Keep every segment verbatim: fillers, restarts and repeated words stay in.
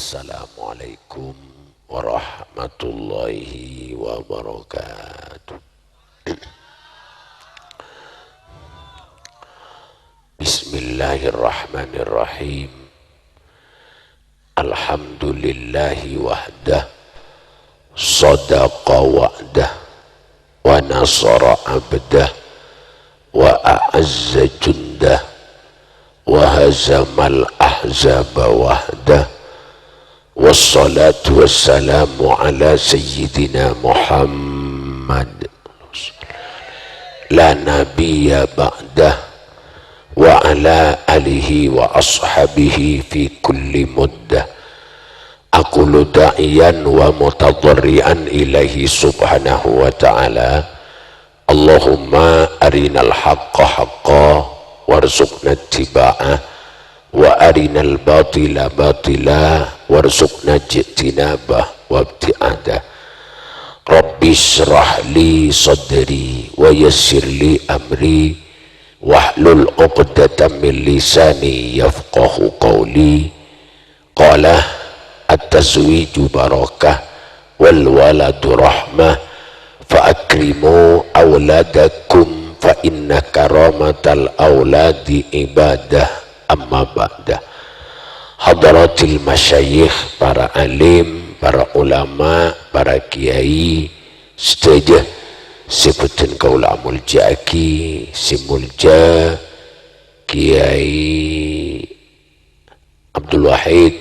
Assalamualaikum warahmatullahi wabarakatuh. Bismillahirrahmanirrahim. Alhamdulillahi wahdah. Sadaqa wa'dah. Wa nasara abdah. Wa a'azza jundah. Wa hazamal ahzaba wahdah. Wassalatu wassalamu ala sayyidina Muhammad. La nabiyya ba'dah. Wa ala alihi wa ashabihi fi kulli muddah. Aqulu da'iyan wa mutadharri'an ilaihi subhanahu wa ta'ala. Allahumma arinal haqqa haqqa warzuqna ittiba'ah, wa arinal batila batila warzuqna ijtinabah wabti'adah. Rabbi shrah li sadri wa yassir li amri, wahlul 'uqdatam min lisani yafqahu qawli. Qala, "At-tazwiju barakah, wal waladu rahmah, fa akrimu auladakum, fa inna karamatal auladi ibadah, amma ba'da." Hadratil masyayikh, para alim, para ulama, para kiai, sadhâjâ sè bhâdhân kaulâ amoljâ'aghi, sè moljâ Kiai Abdul Wahid,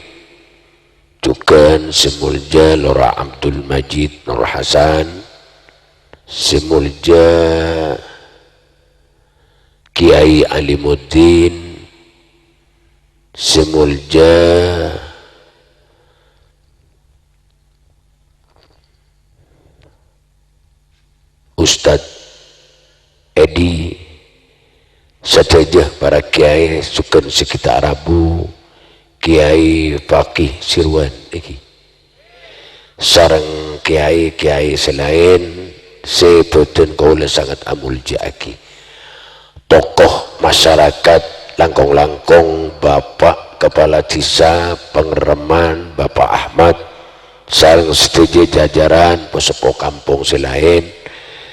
jhughân sè moljâ Lora Abdul Majid Nur Hasan, sè moljâ Kiai Alimuddin, sè moljâ Ustadz Edi, sadhâjâ para kiai jhughân sè ghi' ta' rabu, Kiai Fakih Sirwan èngghi, sareng kiai-kiai sè laèn sè bhâdhân kaulâ sanget amoljâ'aghi. Tokoh masyarakat, langkong-langkong Bapak Kepala Desa Pangremman, Bapak Ahmad, sareng sadhâjâ jajaran posopo kampong sè laèn,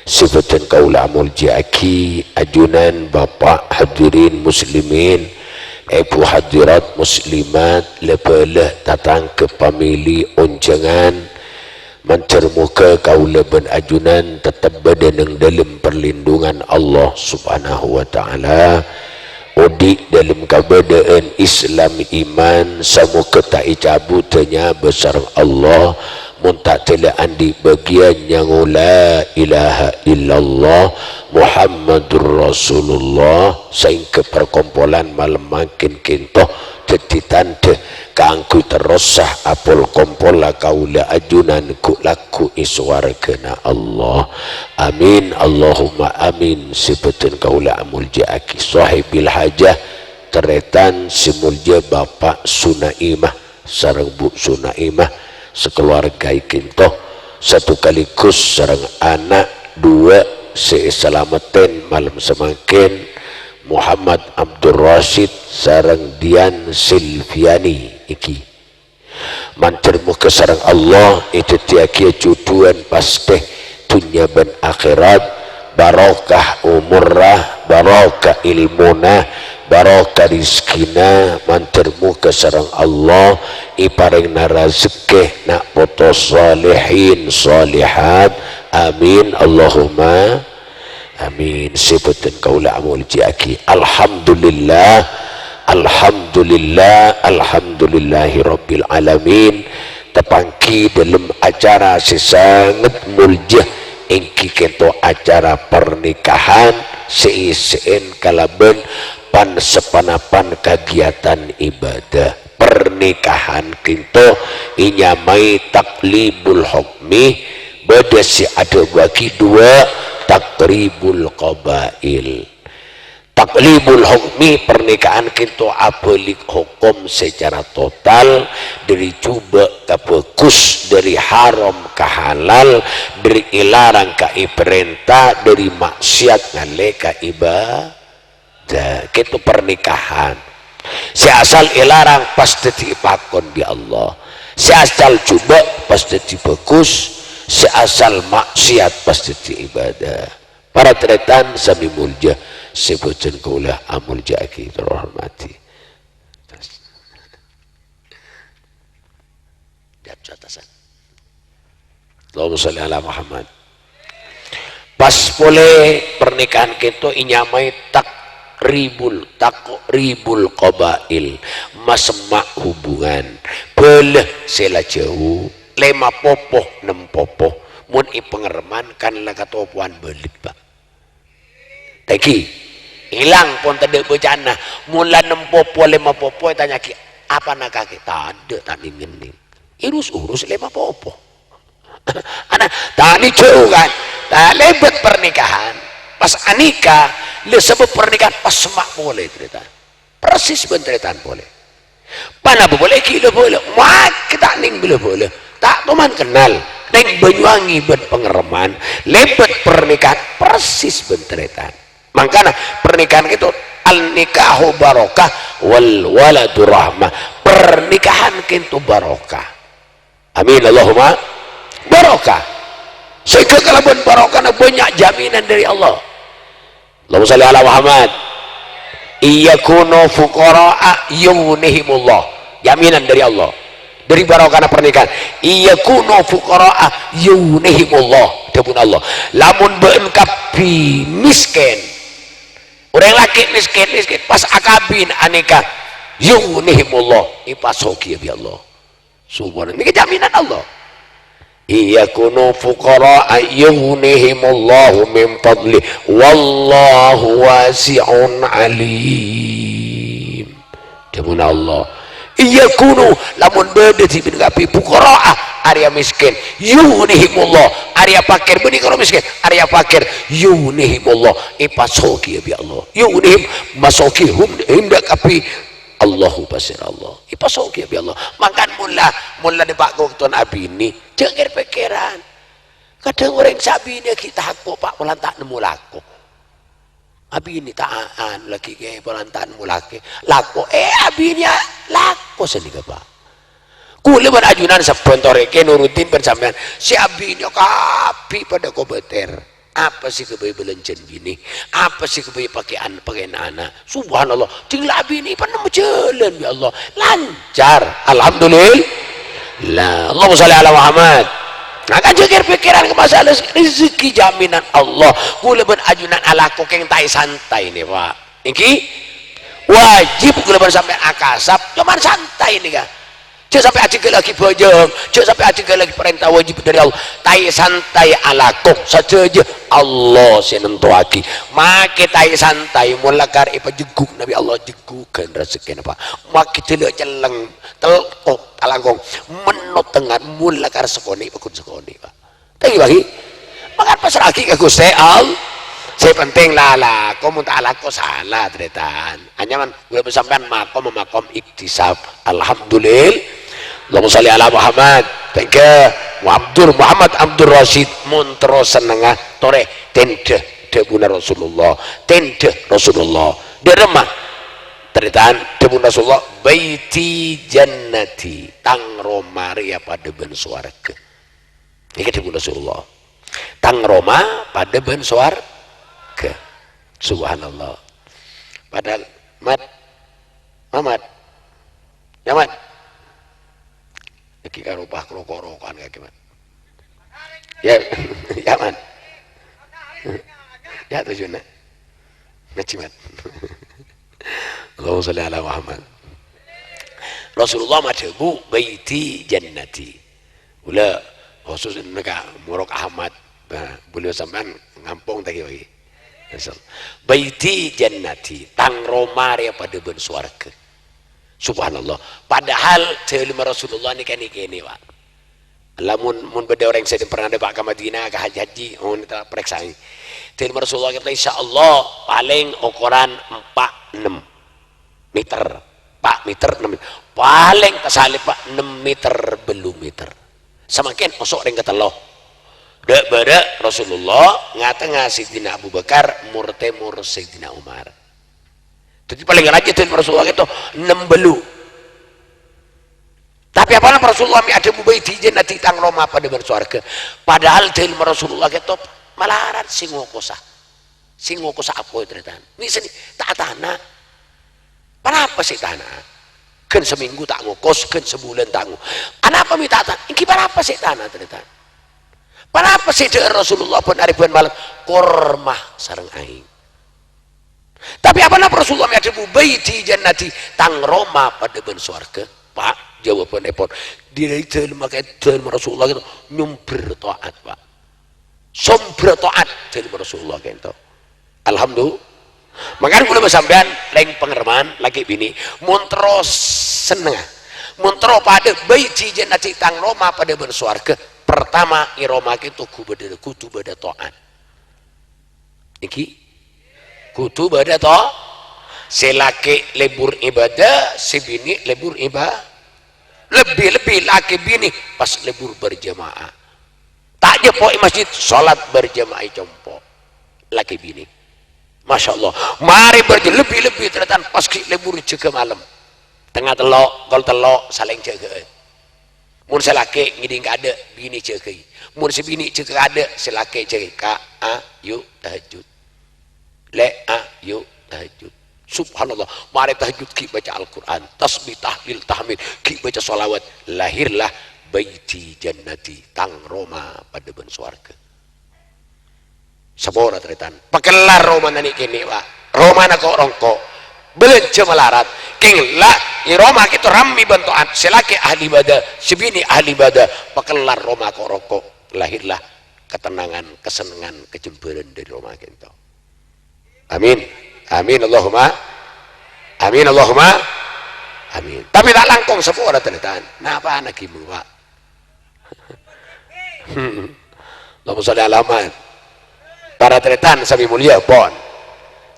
sè bhâdhân kaulâ amoljâ'aghi, ajunan Bapak, hadirin muslimin, èbhu hadirat muslimat, la-bhâlâ, tatangghâ, pamèlè, onjhângan, mandhâr moghâ kaulâ bân ajunan tettep bâdâ neng dâlem perlindungan Allah Subhanahu wa Ta'ala, odi' dâlem kabâdâ'ân Islam iman, samoghâ ta' ècabudhâ nyabâ sareng Allah, mon ta' dâlâ andi' bâgiyân nyango la ilaha illallah Muhammadur Rasulullah, saèngghâ parkompolan malem mangkèn kènto dhâddhi tandhâ kaangghuy terrosa apol-kompolla kaulâ ajunan ghu'-lagghu' è sowarghâna Allah. Amin, Allahumma amin. Sè bhâdhân kaulâ amoljâ'aghi sohibil hajah, tarètan sè moljâ Bapak Sunaimah sareng Bu Sunaimah, sakalowarga è kènto, sato kaligus sareng ana' duwâ' sè èsalamettè malem samangkèn, Muhammad Abdul Rasyid sareng Dian Silviani èngghi. Mandhâr moghâ sareng Allah èdhâddhiyâghi jhudhuwân pastè dhunnya bân akhèrat, barokah omorra, barokah èlmona, barokah rejhekkèna, mandhâr moghâ sareng Allah èparèngana rejhekkè na' poto solehin solehat. Amin, Allahumma amin. Sè bhâdhân kaulâ amoljâ'aghi. Alhamdulillah, alhamdulillah, alhamdulillahirabbil alamin. Tapangghi dâlem acara sè sanget moljâ, èngghi kènto acara parnikahan sè èssè'è kalabân pan-sapanapan kagiyatan ibadah. Parnikahan kènto ènyamaè taqlibul hukmi, bâdâ sè adhâbuwâghi duwâ', taqribul qabail. Taqlibul hukmi, parnikahan kènto abhâlik hokom sacara total, dâri jhubâ' ka bhâghus, dâri haram ka halal, dâri èlarang ka èparènta, dâri ma'siyat ngallè ka ibadah. Kènto parnikahan. Sè asal èlarang pas dhâddhi èpakon bi' Allah. Sè asal jhubâ' pas dhâddhi bhâghus, sè asal maksiat pas dhâddhi ibadah. Para tarètan samè molja, sè bhâdhân kaulâ amolja'aghi, terhormati. Terus. Dâ' atasan. Allahumma shalli ala Muhammad. Pas polè pernikahan kènto ènyamaè takribul, takribul qabail, masemma' hubungan. Bâlâ sè la jhâu, lèma popo, nem popo. Mon è Pangremman kan la katopowan bâlât, Pak. Tèngghi. Èlang pon tadâ' bâcana. Mon la nem popo, lèma popo, ètanya'aghi, "Apana kakè?" "Tadâ', ta' nèng-ngennèng." Èrus-urus lèma popo. Ana, ta' nèng jhâu, kan? Ta' lèbât pernikahan. Pas anikah, lè sabâb pernikahan pas semma' polè, tarètan. Persis bân tarètan polè. Panapa polè ghi' la-bhâlâ, makè ta' nèng la-bhâlâ. Ta' toman kennal. Nèng Banyuwangi bân Pangremman, lèbât pernikahan persis bân tarètan. Mangkana pernikahan kènto an-nikahu barokah wal waladu rahmah. Pernikahan kènto barokah. Amin, Allahumma barokah. Sehingga kalabân barokahna bânnya' jaminan dâri Allah. Allahumma shalli ala Muhammad. "Iyakunu fuqara'a yughnihimullah." Jaminan dâri Allah. Dâri barokahna pernikahan. "Iyakunu fuqara'a yughnihimullah." Dhâbuna Allah. Lamon bâ'na kabbhi miskin. Orèng lakè' miskin, miskin. Pas akabin anikah. Yughnihimullah. Èpasoghi bi' Allah. Subhanallah. Nèka jaminan Allah. "Iyakunu fuqara'a yughnihimullahu min fadli. Wallahu wasi'un alim." Dhâbuna Allah. "Iyakunu, lamon bâdâ dhibi' kabbhi fuqara'a, arèya miskin. Yughnihimullah, arèya fakir. Bânnè karo miskin, arèya fakir. Yughnihimullah, èpasoghi bi' Allah. Yughnihim, masoghi hum, him dâ' kabbhi." Allahu basir Allah. Èpasoghi bi' Allah. Mangkana mon la, mon la nèpa' koktona abinè, jhâ' kèr-pèkkèran. Kadhâng orèng sè abinè ghi' tako', Pak, polana ta' nemmo lako. Abinè ta' a'an laghi' kè polana ta' nemmo lakè. Lako, eh, abinè lako sanèka, Pak. Kaulâ bân ajunan sabbhân torè kè Nuruddin bân sampèyan. Sè abinè kabbhi padâ kobâtèr. Apa sè kabây bâlânjhâna binè? Apa sè kabây pakèyan, pakèyan ana'? Subhanallah. Ding la abinè panemmo jhâlân, ya Allah. Lancar. Alhamdulillah. Allahumma shalli ala Muhammad. Nah, kan jhâ' kèr-pèkkèran ka masalah rezeki jaminan Allah. Kaulâ bân ajunan alako kèng ta' santai nè, Pak. Èngghi? Wajib kaulâ bân sampèyan akasab, cuman santai nèka. Jhâ' sampè' ajhâghâllaghi bhâjâng, jhâ' sampè' ajhâghâllaghi parènta wajib dâri Allah. Ta' santai alako, sadhâjâ Allah sè nantowaghi. Makè ta' santai, mon lakar èpajhegghuk Nabi Allah, jhegghugân rezekkèna, Pak. Makè dâlâ cellèng, telkop, talangkong, menno tengnga, mon lakar sakonè', pagghun sakonè', Pak. Tèngghi, Pak, ghi? Mangkana pasra'aghi ka Ghustè Allah. Sè penting la alako, mon ta' alako sala, tarètan. Anyaman, kaulâ bân sampèyan makom, makom iktisab. Alhamdulillah. Allahumma shalli ala Muhammad. Tèngghi, Abdul Muhammad Abdul Rasyid, mon terro sennengnga, torè, tèndhâ, dhâbuna Rasulullah. Tèndhâ Rasulullah. Dâ' remma? Tarètan, dhâbuna Rasulullah, "Baiti jannati." Tang roma rèya padâ bân sowarghâ. Nèka dhâbuna Rasulullah. "Tang roma padâ bân sowarghâ." Subhanallah. Padahal, Mat, Mamat, ya, Mat. Lagi karo pah kro-korokan kaki, Mat. Ya, ya, Mat. Ya, tujuh, nak. Ngajhi, Mat. Allahumma shalli ala Muhammad. Rasulullah madhâbu, "Baiti jannati." Kaulâ khusus nèka Murok Ahmad. Nah, beliau sampèyan ngampong tadi pagi. "Baiti jannati, tang roma rèya padâ bân sowarghâ." Subhanallah. Padahal dâlemma Rasulullah nèka nèka nè, Pak. Lamon, mon bâdâ orèng sè pernah nèpa' ka Madinah, ka haji-haji, oh, nèka parèksaè. Dâlemma Rasulullah kèta, insyaallah, palèng okoran empa' ennem meter. Empa' meter, ennem meter. Palèng tasalèp, Pak, ennem meter, bâllu' meter. Samangkèn oso' rèng katello. Dâ' bârâ' Rasulullah, nga-tengnga Sayyidina Abu Bakar, mor-tèmor Sayyidina Umar. Dhâddhi palèng rajâ dâlemma Rasulullah kèto, ennem bâllu'. Tapè apana Rasulullah mè' adhâbu, "Baiti jannati, tang roma padâ bân sowarghâ." Padahal dhâlem Rasulullah kèto malarat sè ngokosa. Sè ngokosa apoy, tarètan. Mè' sè ta' atana. Ponapa sè tana? Ghân samènggu ta' ngokos, ghân sabulân ta' ngo-, anapa mè' ta' tana? Èngghi ponapa sè tana, tarètan? Ponapa sè dhâ'âr Rasulullah bân arè bân malem? Korma sareng aèng. Tapè aponapa Rasulullah mè' adhâbu, "Baiti jannati, tang roma padâ bân sowarghâ"? Pa', jâwâbhânnèpon, dhâri dhâlem, makè dhâlem Rasulullah kèto nyombher ta'at, Pa'. Sombher ta'at dhâlem Rasulullah kèto. Alhamdulillah. Mangkana kaulâ bân sampèyan, lèng pangareman, lakè binè, mon terro sennengnga, mon terro padâ, "Baiti jannati, tang roma padâ bân sowarghâ", pertama, è roma kèto kodhu bâdâ, kodhu bâdâ ta'at. Èngghi? Kodhu bâdâ, to? Sè lakè' lebur ibadah, sè binè' lebur iba-, lebbi-lebbi lakè binè pas lebur berjamaah. Ta' jâpo è masjid, salat berjamaah è compo'. Lakè binè. Masya Allah. Marè berja-, lebbi-lebbi tarètan pas ghi' lebur jâgâ malem. Tengnga tello', kol tello', salèng jâgâ'â. Mon sè lakè' ngèdhing kaadâ', binè jâgâi. Mon sè binè' jâgâ kaadâ', sè lakè' jâgâi. "Ka', ayo tahajjud. Lè', ayo tahajjud." Subhanallah, marè tahajjud ghi' baca Al-Qur'an, tasbih, tahlil, tahmid, ghi' baca sholawat. Lahirlah baiti jannati, tang roma padâ bân sowarghâ. Sapora, tarètan. Pakellar romana nè'-kènè', Pa'. Romana ko'-rongko'. Bâlânjhâ malarat. Kèng la, è roma kèto rammè bân ta'at. Sè lakè' ahli ibadah, sè binè' ahli ibadah. Pakellar roma ko'-rongko'. Lahirlah ketenangan, kasennengngan, kajembhârân dhâri roma kèto. Amin. Amin, Allahumma. Amin, Allahumma. Amin. Tapè ta' langkong sapora, tarètan. Napana ghi' mon, Pa'? Allahumma sholli ala Muhammad. Para tarètan sami molja, pon.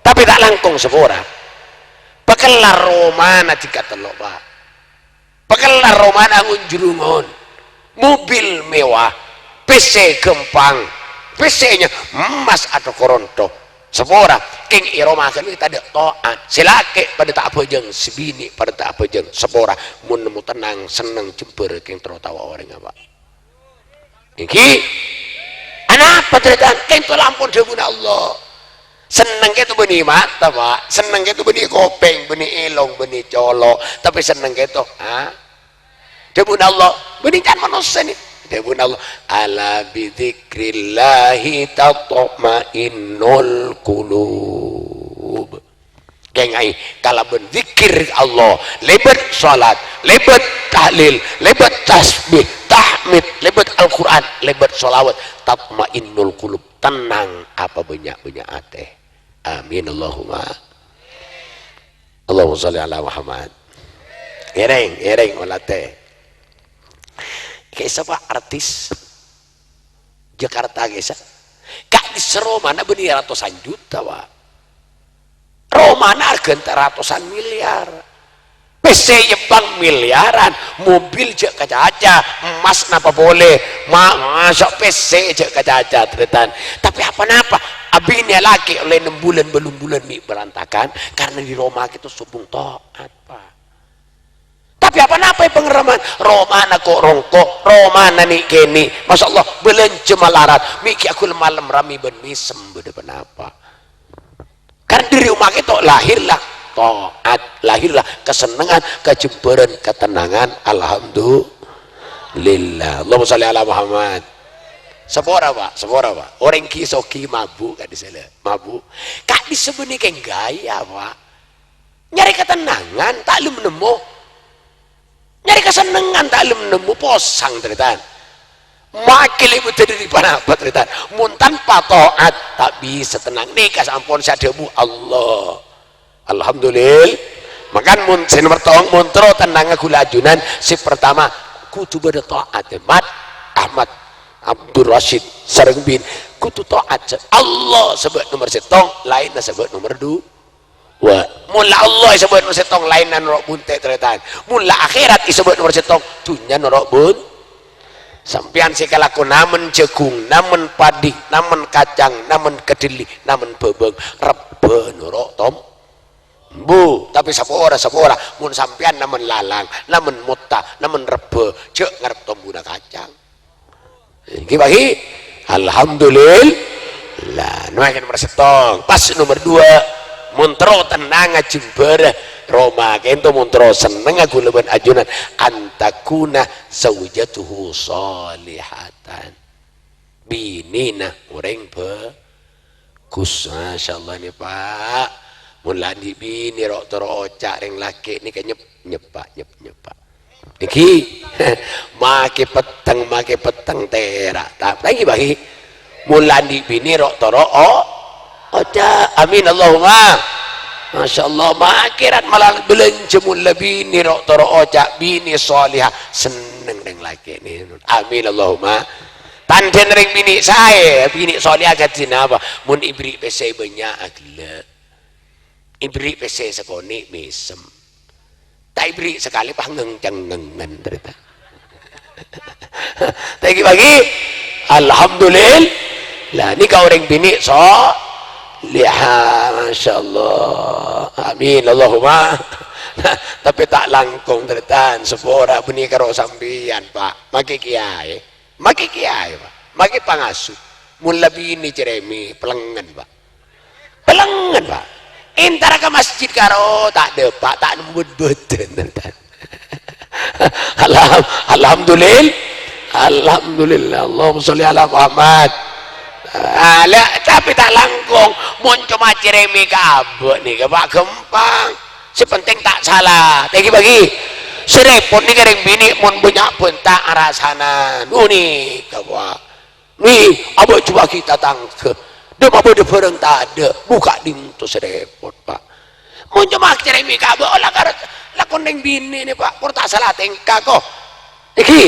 Tapè ta' langkong sapora. Pakellar romana tingkat tello', Pa'. Pakellar romana ngonjhurungon. Mobil mewah. Pèssè ghâmpang. Pèssèna emmas atoko-ronto. Sapora, kèng è roma ghâllu tadâ' ta'at. Sè lakè' padâ ta' abhâjâng, sè binè' padâ ta' abhâjâng. Sapora, mon nemmo tennang, senneng, jembhâr, kèng terro tao orèngnga, Pa'. Èngghi? Anapa, tarètan? Kèng to la ampon dhâbuna Allah. Senneng kèto bânnè mata, Pa'. Senneng kèto bânnè kopèng, bânnè èlong, bânnè colo'. Tapè senneng kèto, ha? Dhâbuna Allah, bânnè can manossa nè. Dhâbuna Allah, "Ala bidzikrillahi tatmainnul qulub." Kèng aè, kalabân dzikir Allah, lèbât shalat, lèbât tahlil, lèbât tasbih, tahmid, lèbât Al-Qur'an, lèbât sholawat, tatmainnul qulub, tenang apa bânnya'-bânnya' atè. Amin, Allahumma. Allahumma sholli ala Muhammad. Ngèrèng, ngèrèng, olatè. Kèsa, Pa', artis Jakarta kèsa. Ka'dissa romana bânnè ratosan juta, Pa'. Romana arghâna ratosan miliar. Pèssè èyèmpang miliaran, mobil jhâ' kacaca, emmas napa polè, ma-, masa' pèssè jhâ' kacaca, tarètan. Tapè apa-napa, abinè lakè' ollè nem bulân, bâllung bulân mè' berantakan, karna è roma kèto sobung ta'at, Pa'. Tapè apa-napa è pangareman, romana ko'-rongko', romana nè'-kènè', masyaallah, bâlânjhâ malarat, mè' ghi' aghulâ malem rammè bân mèsem bâdâ ponapa. Kan dhâri omma kèto lahirlah ta'at, lahirlah kasennengngan, kajembhârân, katennangan. Alhamdulillah. Allahumma sholli ala Muhammad. Sapora, Pa', sapora, Pa'. Orèng ghi' soghi mabu' ka'dissa la, mabu'. Ka'dissa bânnè kèng ghâjâ, Pa'. Nyarè katennangan ta' lem nemmo. Nyarè kasennengngan ta' lem nemmo, posang, tarètan. Makè lèbâdhâ dhâri ponapa, tarètan? Mon tanpa ta'at, ta' bisa tennang. Nèka sampon sè adhâbu Allah. Alhamdulillah. Mangkana mon sè nomer tong, mon terro tennangnga ghulâ ajunan, sè pertama, kodhu bâdâ ta'at, Mat, Ahmad, Abdul Rasyid, sareng bin, kodhu ta'at. Allah sabâ' nomer sèttong, laènna sabâ' nomer du-, Wa, mon la Allah èsabâ' nomer sèttong, laènna noro' bunte', tarètan. Mon la akhèrat èsabâ' nomer sèttong, dhunnya noro' bun-, sampèyan sè èkalako namen jhâghung, namen padhi, namen kacang, namen kadhelli, namen bhâbâng, rebbhâ noro' tom-, Bu, tapè sapora, sapora. Mon sampèyan namen lalang, namen motta, namen rebbhâ, jhâ' ngarep tombuna kacang. Èngghi, bâgi? Alhamdulillah. Nah, mangkèn nomor sèttong. Pas nomor dua. Mon terro tennang ajembhârâ roma kènto, mon terro sennengnga kaulâ bân ajunan, antakuna zaujatuhu shalihatan. Binèna orèng bhâghus. Masyaallah nè, Pak. Mon la andi' binè ro'-toro' oca' rèng lakè' nèka nyep-, nyeppa', nyep-, nyeppa'. Èngghi, makè petteng, makè petteng tèra'. Ta-, ta' èngghi, bâgi. Mon la andi' binè ro'-toro' o-, oca'. Amin, Allahumma. Masyaallah, makè rat mala bâlânjhâ mon la binè ro'-toro' oca', binè shalihah, senneng rèng lakè' nè. Amin, Allahumma. Tandhâna rèng binè' saè, binè' shalihah kadhi napa? Mon èberri' pèssè bânnya' aghellâ'. Èberri' pèssè sakonè' mèsem. Ta' èberri' sakalè pas ngèng-cèngèngan, tarètan. Ta' èngghi, bâgi? Alhamdulillah. Lah, nèka orèng binè' shalihah, masyaallah. Amin, Allahumma. Tapè ta' langkong, tarètan. Sapora bânnè karo sampèyan, Pak. Makè kèyaè. Makè kèyaè, Pak. Makè pangasuh. Mon la binè cerèmè, pellengngen, Pak. Pellengngen, Pak. Entara ka masjid karo ta' dâpa', ta' nemmo bâd-bâdân. Alham-, alhamdulillah. Alhamdulillah. Allahumma sholli ala Muhammad. Ah, la, tapè ta' langkong. Mon coma cerèmè ka abâ' nèka, Pak, ghâmpang. Sè penting ta' sala. Ta' èngghi, bâgi. Sè rèpot nèka rèng binè' mon bânnya' bânta arasanan. Oh, nèka, Pak. Wi, abâ' jhuwâghi tatangghâ. Dâmma bâdâ bhârâng tadâ', bukka' dinto sè rèpot, Pak. Mon coma cerèmè ka abâ', oh, la kar-, lakon rèng binè' nè, Pak, por ta' sala tèngka, ko. Èngghi,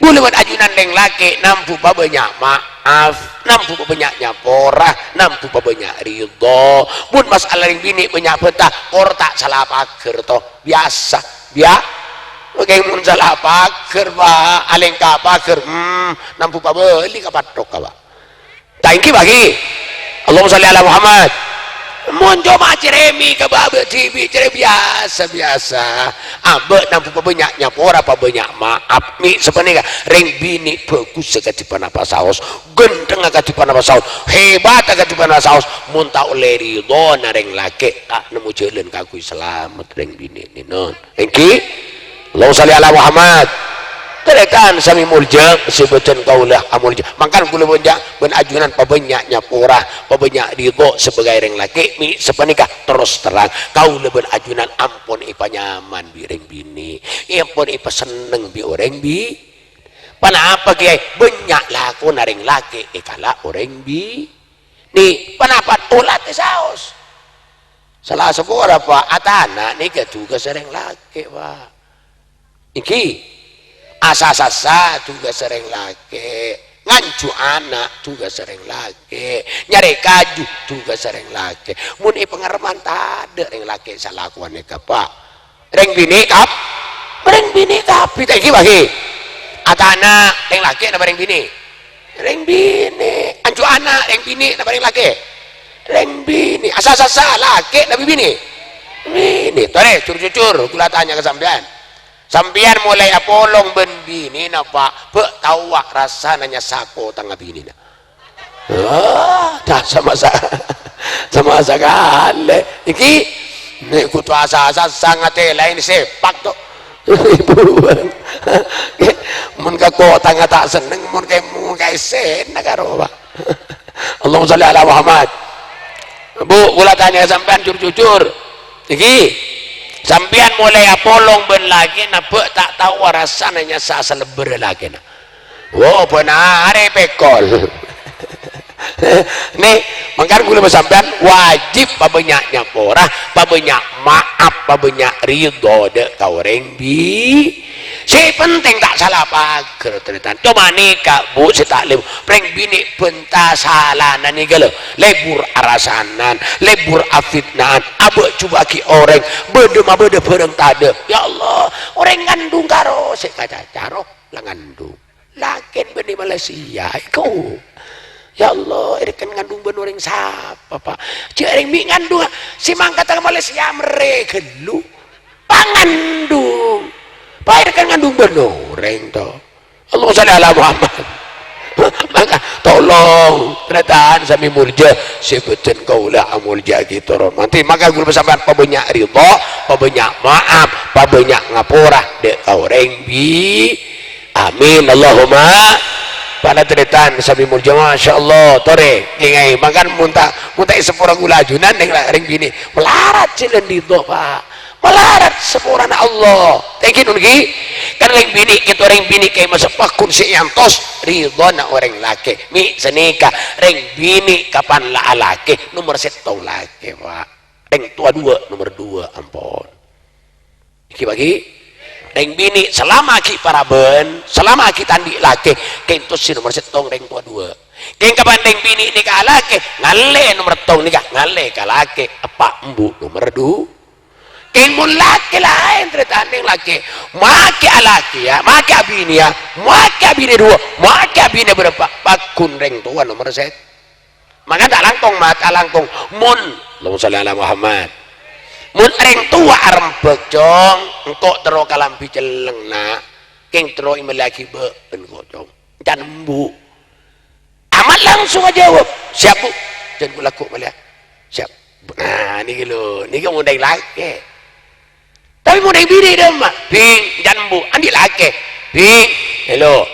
bulâ bân ajunan rèng lakè' nambu pabânnya' maaf, nambu pabânnya' nyapora, nambu pabânnya' ridho. Mon masalah rèng binè' bânnya' bânta, por ta' sala paghâr, to. Biyasa, biya-, oke, mon sala paghâr, Pak, alèngka paghâr, hmm, nambu pabâli ka pathokka, Pak. Ta' èngghi, bâgi. Allahumma sholli ala Muhammad. Mon coma cerèmè ka abâ' dhibi', cerè biyasa-biyasa. Abâ' nambu pabânnya' nyapora, pabânnya' maaf. Mè' sapanèka, rèng binè' bhâghussa kadhi ponapa saos, ghântengnga kadhi ponapa saos, hèbadhâ kadhi ponapa saos. Mon ta' ollè ridhona rèng lakè', ta' nemmo jhâlân kaangghuy salamet rèng binè' nè, non. Èngghi? Allahumma sholli ala Muhammad. Tarètan sami molja, sè bâdhân kaulâ amolja. Mangkana kaulâ bân ja-, bân ajunan pabânnya' nyapora, pabânnya' ridho sabâgâi rèng lakè', mè' sapanèka terros terrang. Kaulâ bân ajunan ampon èpanyaman bi' rèng binè', ampon èpasenneng bi' orèng bi-, Ponapa kèyaè? Bânnya' lakona rèng lakè' èkala' orèng bi-, nè, ponapa olatè saos? Sala sapora, Pak, atana' nèka tugas rèng lakè', Pak. Èngghi? Asasassa tugas rèng lakè'. Nganju ana' tugas rèng lakè'. Nyarè kaju tugas rèng lakè'. Mon è pangarebbhân tadâ' rèng lakè' sè alakowan nèka, Pak. Rèng binè' kab-, rèng binè' kabbhi, ta' èngghi, bâgi. Atana' rèng lakè' napa rèng binè'? Rèng binè'. Anju ana' rèng binè' napa rèng lakè'? Rèng binè'. Asasassa lakè' napa binè'? Binè'. Torè, jur-jujur, kaulâ atanya ka sampèyan. Sampèyan molaè apolong bân binèna, Pak, bâ' taowa rassana nyassa kotangnga binèna. Ah, ta' sama sa-, sama sakalè. Èngghi, nè' kodhu asa-asa sangatè laèn sèpak, to. Mon ka kotangnga ta' senneng, mon ka, mon ka essèna karo, Pak. Allahumma sholli ala Muhammad. Bu, kaulâ atanya sampèyan jur-jujur. Èngghi, sampèyan molaè apolong bân lakèna bâ' ta' taowa rassana nyassa salebbhârrâ lakèna. Wo, bân arè pèkol. Nè, mangkana kaulâ bân sampèyan wajib pabânnya' nyapora, pabânnya' maaf, pabânnya' ridho dâ' ka orèng bi-, Sè pentèng ta' sala paghâr, tarètan. Coma nèka, Bu, sè ta' lèbur. Rèng binè' bânta salana nèka, lho. Lèbur arasanan, lèbur afitnaan, abâ' jhubâ'âghi orèng, bâdâ mabâdâ bhârâng tadâ'. Ya Allah, orèng ngandung karo sè kacaca, ro, la ngandung. Lakèn bânnè Malaysia, èko. Ya Allah, èrèken ngandung bân orèng sapa, Pak? Jhâ' rèng bi' ngandung, sè mangkat ka Malaysia mèrrè ghâllu. Pangandung. Pak, èrèken ngandung bân orèng, to. Allahumma shalli ala Muhammad. Maka, tolong, tarètan samè molja, sè bâdhân kaulâ amolja'aghi toron. Nanti, maka kaulâ sampèyan pabânnya' ridha, pabânnya' maaf, pabânnya' ngapora, dâ' ka orèng bi-, Amin, Allahumma. Para tarètan samè molja, Masya Allah, torè, ngèngèng, mangkana mon ta', mon ta' èsapora kaulâ ajunan, neng la-, rèng binè', malarat jhâlân ridho, Pak. Malarat saporana Allah. Thank you, Nunki. Kan rèng binè', kèto rèng binè' kè masa paggun sè èantos ridhona orèng lakè. Mè' sanèka, rèng binè' kapan la alakè, nomer sèttong lakè, Pak. Rèng towa duwâ', nomer duwâ', ampon. Ghi, Pak, ghi. Rèng binè' salama ghi' parabân, salama ghi' ta' andi' lakè, kènto sè nomer sèttong rèng towa duwâ'. Kèng kapan rèng binè' nèka alakè, ngallè nomer sèttong nèka, ngallè ka lakè, eppa' embu' nomer du-, kèng mon lakè laèn tarètan neng lakè, makè alakè, ya, makè abinè, ya, makè abinè duwâ', makè abinè bârâmpa, paggun rèng towa nomer sèt-, Mangkana ta' langkong, Mat, ta' langkong. Mon, Allahumma shalli ala Muhammad. Mon rèng towa arembhâk, Cong, engko' terro kalambhi celleng, Na'. Kèng terro èmellèyaghi bâ'na, engko', Cong. Can embu'. Amat langsung ajâwâb, "Siap, Bu. Jhân kaulâ ghu' mellèya." "Siap." Nah, nèka lho, nèka mon rèng lakè. Tapè mon rèng binè' dâ' emma', "Bing, can embu', andi' lakè, Bing." "Hello."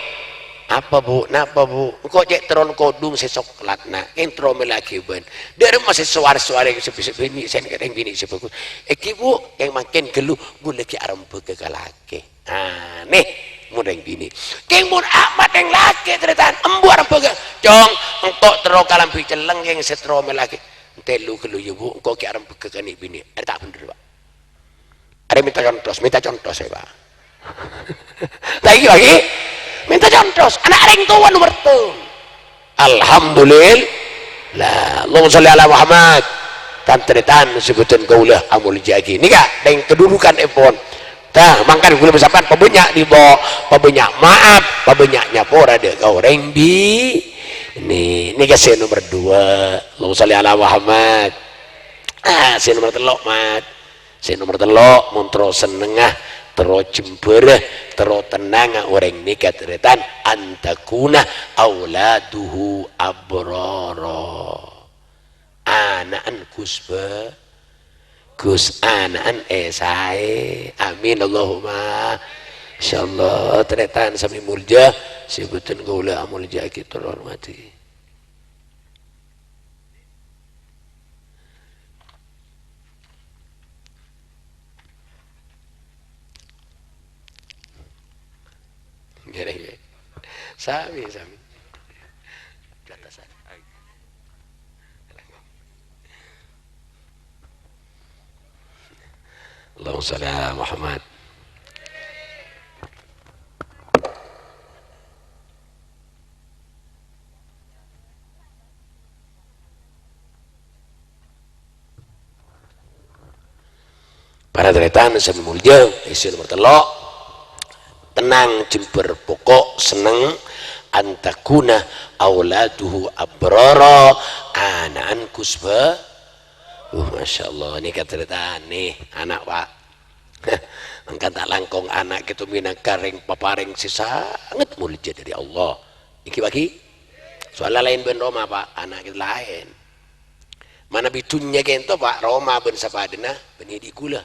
"Apa, Bu? Napa, Bu?" "Engko' cè' terron kodhung sè soklat, Na'. Kèng terro mellèyaghi bâ'na." "Dâ' remma sè sowar-sowar sè bi-, sè binè', sè rèng binè' sè bhâghus." "Èngghi, Bu, kèng mangkèn ghâllu, kaulâ ghi' arembhâghâ ka lakè." Anèh, mon rèng binè'. Kèng mon amat rèng lakè tarètan, embu' arembhâghâ. "Cong, engko' terro kalambhi celleng, kèng sè terro mellèyaghi." "Entèlo ghâllu, ya, Bu, engko' ghi' arembhâghâ ka nè' binè'." Arèya ta' bhendher, Pak. Arèya mènta contos, mènta contos, ya, Pak. Ta' iyâ, Pak, ghi? Mènta contos. Ana' rèng towa nomer sèttong. Alhamdulillah. Allahumma shalli ala Muhammad. Tan-tarètan sè bhâdhân kaulâ amoljâ'aghi. Nèka, rèng kadudukan èpon. Tah, mangkana kaulâ bân sampèyan pabânnya' ridha, pabânnya' maaf, pabânnya' nyapora dâ' ka orèng bi-, nè-, nèka sè nomer duwâ'. Allahumma shalli ala Muhammad. Ah, sè nomer tello', Mat. Sè nomer tello', mon terro sennengnga, terro jembhârâ, terro tennangnga orèng nèka tarètan, antakuna auladuhu abrara. Ana'na Gus Ba-, Gus, ana'na è saè. Amin, Allahumma. Insyaallah, tarètan samè molja, sè bhâdhân kaulâ amoljâ'aghi, terro hormadhi. Ngghi, ngghi. Sami, sami. Allahumma shalli ala Muhammad. Para tarètan sè molja, sè nomer tello', tennang, jembhâr, poko' senneng, antakuna auladuhu abrara, ana'na Gus Ba-, uh, masyaallah, nèka tarètan, nè, ana', Pak. Mangkana ta' langkong ana' kèto mènangka rèng paparèng sè sanget molja dâri Allah. Èngghi, Pak, ghi? Soalla laèn bân roma, Pak, ana' kèto laèn. Manabi dhunnya kènto, Pak, roma bân sapadâna, bânnè dhi' kaulâ,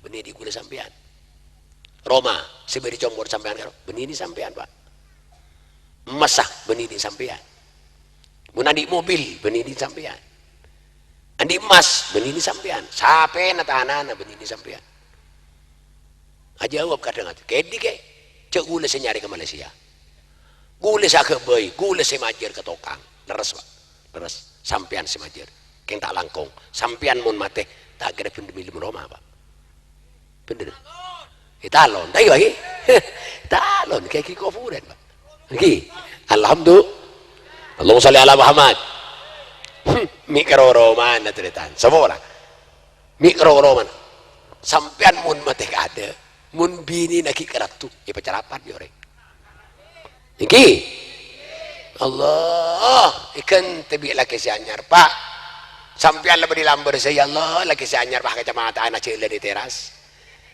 bânnè dhi' kaulâ sampèyan. Roma, sè bâdâ compo'na sampèyan karo, bânnè dhi' sampèyan, Pak. Emmas, ah, bânnè dhi' sampèyan. Mon andi' mobil, bânnè dhi' sampèyan. Andi' emmas, bânnè dhi' sampèyan. Sapèna tanana, bânnè dhi' sampèyan. Ajâwâb kadhâng atè, "Kèdhi, Kè? Jhâ' kaulâ sè nyarè ka Malaysia. Kaulâ sè aghâbây, kaulâ sè majâr ka tokang." Lerres, Pak. Lerres. Sampèyan sè majâr. Kèng ta' langkong. Sampèyan mon matè, ta' kèra bhendher milem roma, Pak. Bhendher. Ètalon. Ta' iyâ, Pak, ghi? Ètalon. Kèya ghi' koburân, Pak. Ghi. Alhamdulillah. Allahumma shalli ala Muhammad. Hmm, mè' karo romana tarètan. Sapa ora? Mè' karo romana. Sampèyan mon matè kaadâ', mon binèna ghi' karaddhu, èpacarapan bi' orèng. Èngghi. Allah, èghântè bi' lakè sè anyar, Pa'. Sampèyan la bâdhi lambârâ sè, ya Allah, lakè sè anyar, Pa', kacamata'an ajhâlân è teras.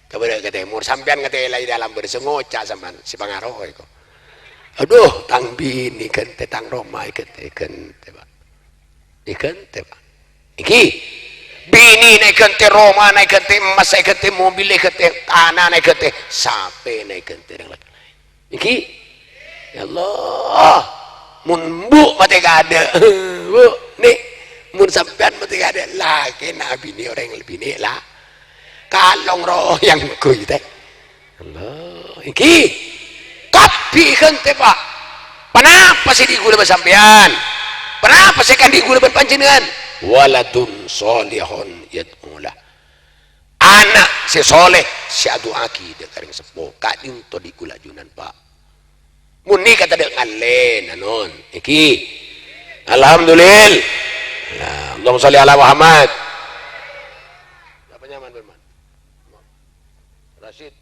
Ka bârâ' ka tèmor, sampèyan ngatèlaè dâlambârâ sè ngoca' sampèyan, sè pangaro'è ko. Adhu, tang binè èghântè, tang roma èghântè, èghântè, Pa'. Èghântè, Pa'. Èngghi. Binèna èghântè, romana èghântè, emmas èghântè, mobil èghântè, tanana èghântè, sapèna èghântè, rèng la-, Èngghi. Ya Allah. Mon embu' matè kaadâ', Bu', Ni', mon sampèyan matè kaadâ', lakèna abinè orèng binè la. Kalong royang ghuy, tè. Allah. Èngghi. Kabbhi èghântè, Pa'. Ponapa sè andi' ghulâ bân sampèyan? Ponapa sè èandi' ghulâ bân panjhennengngan? Waladun shalihun yad'u lah. Ana' sè soleh sè adu'aaghi dâ' ka rèng seppo, ka'dinto andi' ghulâ ajunan, Pa'. Mon nèka tadâ' ngallè, nanon. Èngghi. Alhamdulillah. Nah, Allahumma shalli ala Muhammad. Sapa nyamana, Firman? Rasid.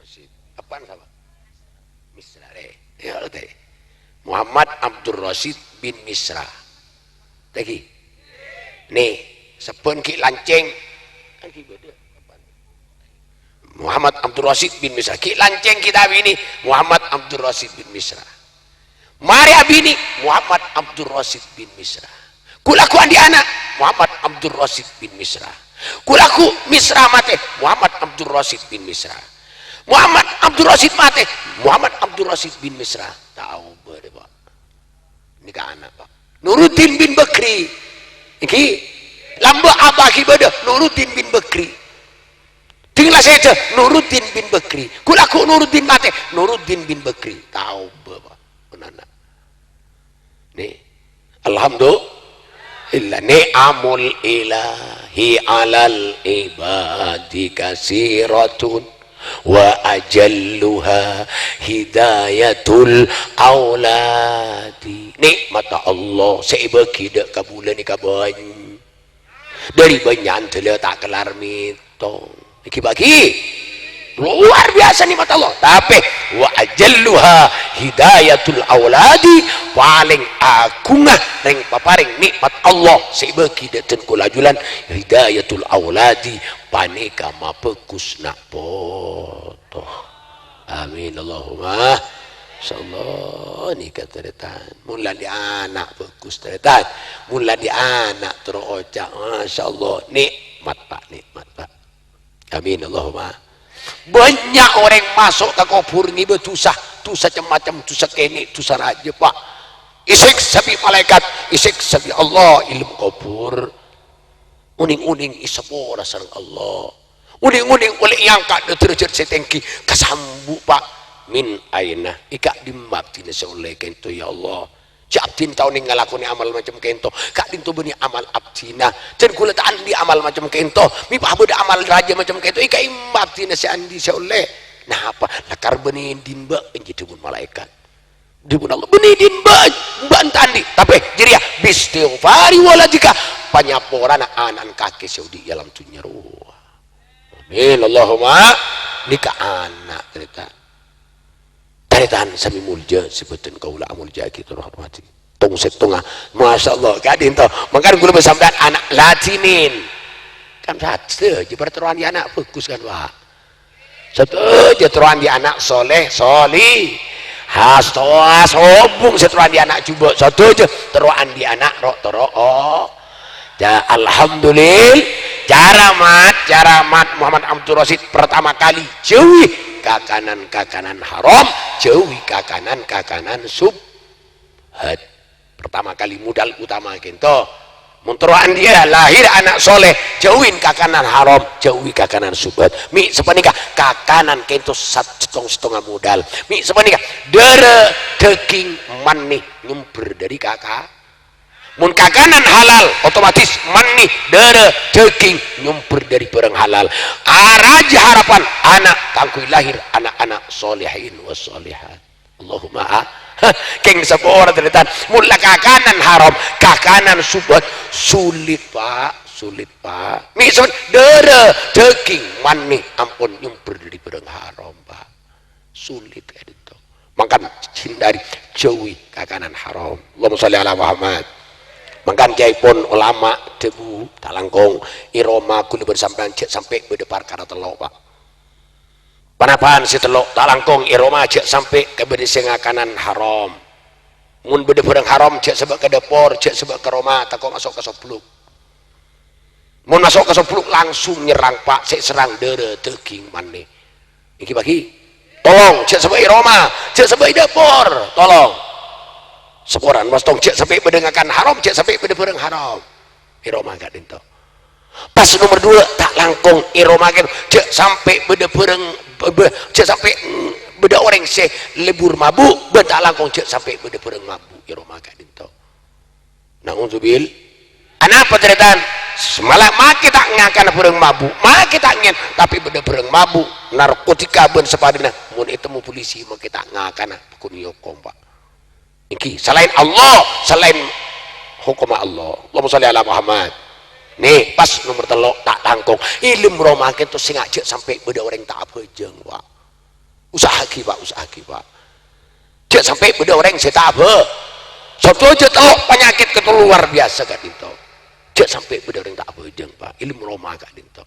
Rasid. Apaan sapa? Misra, rè. Ya, oke. Muhammad Abdul Rasid bin Misra. Lagi. Nih, sabbhân ghi' lancèng. Kan ghi' bâdâ. Muhammad Abdul Rasid bin Misra. Ghi' lancèng kitab ini, Muhammad Abdul Rasid bin Misra. Marè abinè, Muhammad Abdul Rasid bin Misra. Ghulâ ghu' andi' ana', Muhammad Abdul Rasid bin Misra. Ghulâ ghu' Misra matè, Muhammad Abdul Rasid bin Misra. Muhammad Abdul Rasid matè, Muhammad Abdul Rasid bin Misra. Tao bâdâ, Pa'. Nèka ana', Pa'. Nuruddin bin Bakri. Èngghi. Lambâ' apa ghi' bâdâ? Nuruddin bin Bakri. Ding la sèdhâ, Nuruddin bin Bakri. Ghulâ ghu' Nuruddin matè, Nuruddin bin Bakri. Tao bâdâ, Pa'. Pon ana'. Nih. Alhamdulillah. Ni'amul ilahi alal ibadi kasiratun. Wa ajalluha hidayatul auladi. Nikmat Allah sè èbâghi dâ' ka bulâ nèka bânnya'. Dâri bânnya'an dâlâ ta' kellar mètong. Èngghi bâghi. Luar biasa nikmat Allah. Tapè, wa ajalluha hidayatul auladi, palèng aghungnga rèng paparèng nikmat Allah sè èbâghi dâ' dân kaulâ ajunan hidayatul auladi, panèka mabhâghus na' poto. Amin, Allahumma. Masyaallah, nèka tarètan. Mon la andi' ana' bhâghus, tarètan. Mon la andi' ana' terro oca', masyaallah, nikmat, Pa', nikmat, Pa'. Amin, Allahumma. Bânnya' orèng maso' ka kobhur ngibâ dhusa, dhusa cem-macem, dhusa kènè', dhusa rajâ, Pa'. Èsèksa bi' malaèkat, èsèksa bi' Allah è dâlem kobhur. Onèng-onèng èsapora sareng Allah. Onèng-onèng ollè èangka' dâ' dârâjhât sè tèngghi, kasambu', Pa'. Min aina? È ka'dimma abdhina sè ollè ka'dinto, ya Allah? Jhâ' abdhina ta' onèng ngalakonè amal macem ka'dinto. Ka'dinto bânnè amal abdhina. Dân ghulâ ta' andi' amal macem ka'dinto. Mè' pas bâdâ amal rajâ macem ka'dinto. È ka'dimma abdhina sè andi' sè ollè? Napa? Lakar bânnè dhin bâ', èngghi dhâbuna malaèkat. Dhâbuna Allah, bânnè dhin bâ', bâ'na ta' andi'. Tapè jârèya, biistighfari waladika, panyaporana ana'na kakè sè odi' è alam dhunnya rowa. Amin, Allahumma. Nèka ana', tarètan. Tarètan sami molja, sè bhâdhân kaulâ amolja'aghi, tor hormadhi. Tong-sèttonga. Masyaallah, ka'dinto. Mangkana ghulâ bân sampèyan ana' ladhinin. Kan sadhâjâ parterrowan ana' bhâghus kan, Pa'? Sadhâjâ terro andi' ana' soleh, solihah, astowa, sobung sè terro andi' ana' jhubâ', sadhâjâ terro andi' ana' ro'-, terro, oh. Ya, alhamdulillah. Caramat, caramat Muhammad Abdul Rasid pertama kali jhâuwi kakanan-kakanan haram, jhâuwi kakanan-kakanan subhat. Pertama kali modal utama ka'dinto. Mon terro andi' lahir ana' soleh, jhâuwi kakanan haram, jhâuwi kakanan subhat. Mè' sapanèka kakanan ka'dinto sat-, sèttong-sèttonga modal. Mè' sapanèka dârâ dhâghing mani nyombher dâri kaka. Mon kakanan halal, otomatis mani dârâ dhâghing nyombher dâri bhârâng halal. Arajâ harapan ana' kaangghuy lahir na'-ana' solehin wa solehat. Allahumma a-, kèng sapora, tarètan. Mon la kakanan haram, kakanan subhat, sulit, Pa', sulit, Pa'. Mè' son dârâ, dhâghing, mani ampon nyombher dâri bhârâng haram, Pa'. Sulit ka'dinto. Mangkana hindari, jhâu sholli ala Muhammad. Mangkana ca'èpon ulama dhâbu, ta' langkong, è roma kaulâ bân sampèyan jhâ' sampè' bâdâ parkara tello', Pak. Ponapa'an sè tello', ta' langkong è roma jhâ' sampè' kabâdâ sè ngakanan haram. Mon bâdâ bhârâng haram, jhâ' sabâ' ka dâpor, jhâ' sabâ' ka roma, tako' maso' ka sobluk. Mon maso' ka sobluk, langsung nyerrang, Pak, sè serrang dârâ, dâging, manè. Ènggi, Pak, ghi? Tolong, jhâ' sabâ' è roma, jhâ' sabâ' è dâpor, tolong. Saporana, Mas, tong, jhâ' sampè' bâdâ ngakan haram, jhâ' sampè' bâdâ bhârâng haram. È roma ka'dinto. Pas nomer dua, ta' langkong è roma ka'dinto, jhâ' sampè' bâdâ bhârâng, bâ-, bâ-, jhâ' sampè', mm, bâdâ orèng sè lebur mabu', bân ta' langkong jhâ' sampè' bâdâ bhârâng mabu' è roma ka'dinto. Na'udzubil-, anapa tarètan? Sè mala makè ta' ngakana bhârâng mabu', makè ta' ngèn, tapè bâdâ bhârâng mabu', narkotika bân sapadhâna, mon ètemmo polisi makè ta' ngakana, bhâkto èokom, Pak. Ènggi, salaèn Allah, salaèn hokomma Allah. Allahumma sholli ala Muhammad. Nè, pas nomer tello', ta' langkong. È lem roma ka'dinto sènga' jhâ' sampè' bâdâ orèng ta' abhâjâng, Pak. Usaha'aghi, Pak, usaha'aghi, Pak. Jhâ' sampè' bâdâ orèng sè ta' abhâ-, sadhâjâ tello' panyakèt ka'dinto luar biasa ka'dinto. Jhâ' sampè' bâdâ orèng ta' abhâjâng, Pak. È lem roma ka'dinto.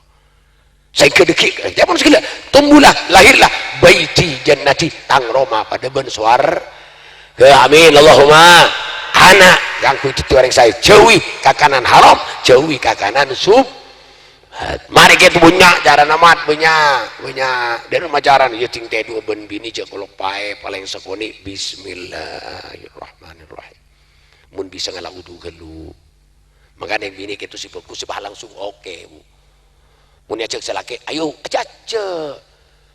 Saèngghâ dhâggi', ca'èpon saghellâ', "Tumbuhlah, lahirlah, baiti jannati, tang roma padâ bân sowar-, gha." Amin, Allahumma. Ana' kaangghuy dhâddhi orèng saè, jhâuwi kakanan haram, jhâuwi kakanan sub-, hat. Marè kèto bânnya' carana, Mat, bânnya', bânnya'. Dâ' remma carana, yâ, dhing tèdhuwâ bân binè jhâ' kaloppaè, palèng sakonè', bismillahirrahmanirrahim. Mon bisa ngala' wudu ghâllu. Mangkana binè kèto sè bhâghus, sè pas langsung oke, Bu. Mon èajhâk sè lakè', "Ayo, ajhâk, ajhâk."